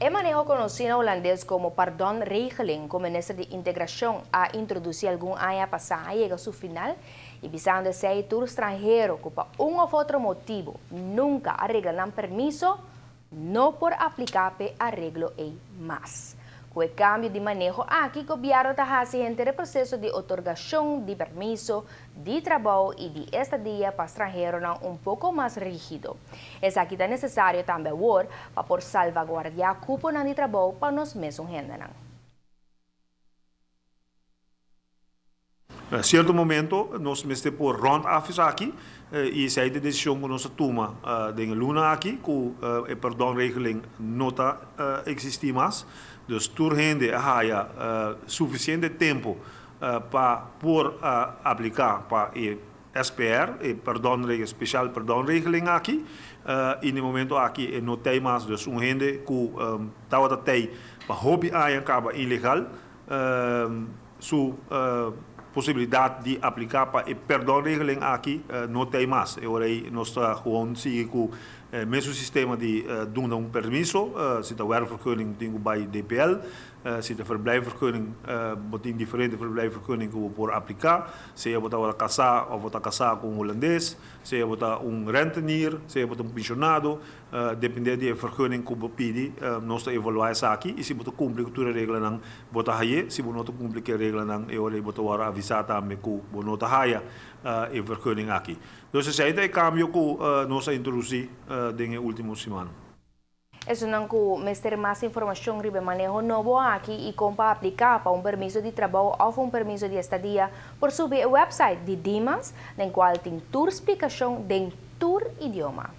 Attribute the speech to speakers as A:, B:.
A: E maneho konosí na hulandes komo pardonregeling ku Minister di Integrashon a introdusí algun aña pasá a yega su final i bisando esei tur stranhero ku pa un òf otro motibu nunka a regla nan permiso no por apliká p'e areglo ei mas. Ku e kambio di maneho aki gobièrnu ta hasi henter e proseso di otorgashon di permiso di trabou i di estadia pa stranheronan un poko mas rígido. Esaki ta nesesario tambe awor pa por salvaguardiá kuponan di trabou pa nos mesun hendenan.
B: Na sierto momento nos mester por rond af esaki i esei ta e desishon ku nos a tuma den e luna aki ku e perdonregeling no ta eksistí mas. Dus tur hende a haya sufisiente tempu pa por apliká pa e SPR, e perdonregel, speciaal perdonregeling aki i na e momento aki e no tei mas. Dus un hende ku tabata tei pa hopi aña kaba ilegal su posibilidat di apliká pa e perdonregeling aki no tei mas. E ora ei nos ta gewoon sigui ku e mesun sistema di duna un permiso, si ta werkvergunning tin ku bai DPL, Si ta verblijfvergunning, bo tin diferente verblijfvergunning ku bo por apliká, sea bo tabata kasá òf bo ta kasá ku un hulandes, sea bo ta un rentenier, sea bo ta un penshonado, dependé di e vergunning ku bo pidi, nos ta evaluá esaki i si bo ta kumpli ku tur e reglanan bo ta hay'é, si bo no ta kumpli ku e reglanan e ora ei bo ta wòrdu avisá tambe ku bo no ta haya e vergunning aki. Dus esei ta e kambio ku nos a introdusí den e último siman.
A: Esunnan ku mester mas informashon riba e maneho nobo aki i kon pa apliká pa un permiso di trabou òf un permiso di estadia por subi e wèpsait di Dimas den kual tin tur splikashon den tur idioma.